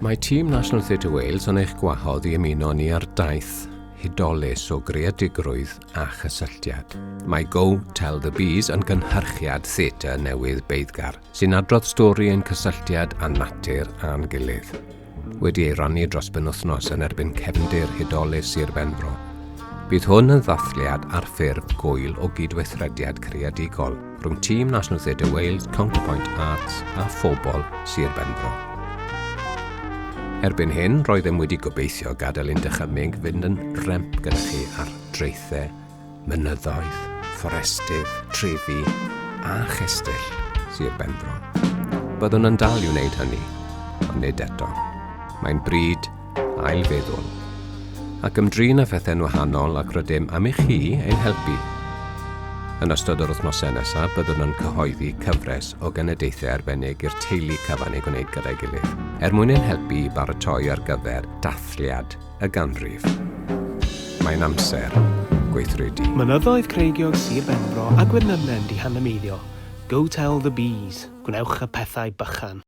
Mae tîm National Theatre Wales yn eich gwahodd i ymuno ni ar daith hudolus o greadigrwydd a chysylltiad. Mae Go Tell the Bees yn gynhyrchiad theatr newydd beiddgar sy'n adrodd stori ein cysylltiad â natur a'n gilydd. Wedi ei rannu dros benwythnos yn erbyn cefndir hudolus Sir Benfro, bydd hwn yn ddathliad ar ffurf gŵyl o gydweithrediad creadigol rhwng tîm National Theatre Wales, Counterpoint Arts a phobl Sir Benfro. Erbyn hyn, roeddem wedi gobeithio gadael ein dychymyg fynd yn rhemp gyda chi ar draethau, mynyddoedd, fforestydd, trefi a chestyll Sir Benfro. Byddwn yn dal i wneud hynny, ond nid eto. Mae'n bryd ailfeddwl ac ymdrin â phethau'n wahanol ac rydym am i chi ein helpu. Yn ystod yr wythnosau nesaf, byddwn yn cyhoeddi cyfres o genadaethau arbennig i'r teulu cyfan eu gwneud gyda'i gilydd, er mwyn ein helpu i baratoi ar gyfer dathliad y ganrif. Mae'n amser gweithredu. Mynyddoedd creigiog Sir Benfro a Gwernynnen 'di hanameiddio. Go tell the bees, gwnewch y pethau bychan.